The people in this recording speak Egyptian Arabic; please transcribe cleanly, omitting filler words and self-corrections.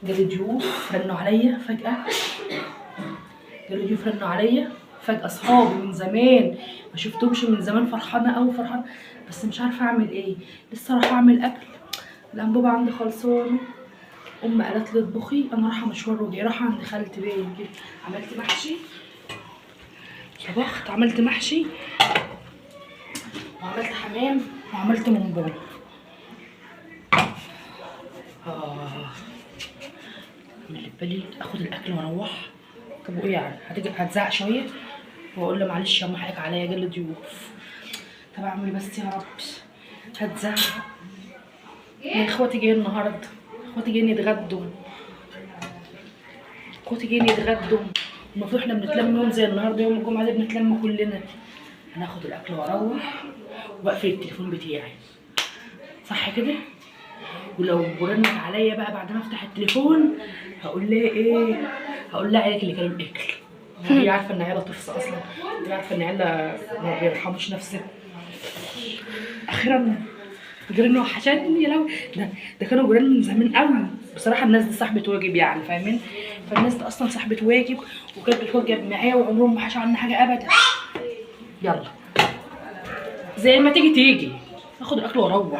جالي ضيوف رنوا عليا فجأة، جالي ضيوف رنوا عليا فجأة، اصحابي من زمان ما شفتهمش من زمان، فرحانة قوي فرحانة، بس مش عارفة اعمل ايه. لسه رايحة اعمل اكل، الانبوبة عندي خلصانة، امي قالت لي اطبخي، انا رايحة مشوار وجاي، رايحة عند خالتي باين كده. عملت محشي، طبخت، عملت محشي وعملت حمام وعملت ممبار. اه من اللي في بالي اخد الاكل واروح. طب وايه يعني، هتيجي هتزعق شوية واقول له معلش يا ام حقك عليا جالي ضيوف. طب اعمل إيه بس يا رب؟ هتزعق. يا اخواتي جايين النهارده، اخواتي جايين يتغدوا، اخواتي جايين يتغدوا. المفروض احنا بنتلم يوم زي النهارده، يوم الجمعة ده بنتلم كلنا. انا اخد الاكل واروح واقفل التليفون بتاعي، صح كده؟ ولو رنت عليا بقى بعد ما افتح التليفون هقول لها ايه؟ هقول لها عيالك اللي كانوا الاكل. هي عارفه ان عيالها طفس اصلا، هي عارفه ان عيالها ما بيرحموش نفسها. اخيرا جيران وحشتني يا لو ده كانوا جيران من زمان قوي. بصراحة الناس دي صاحبه واجب يعني، فاهمين؟ فالناس دي اصلا صاحبه واجب وكانت بتوجب معايا وعمرهم ما حاشوا عنا حاجة ابدا. يلا زي ما تيجي تيجي، اخد الاكل واروح.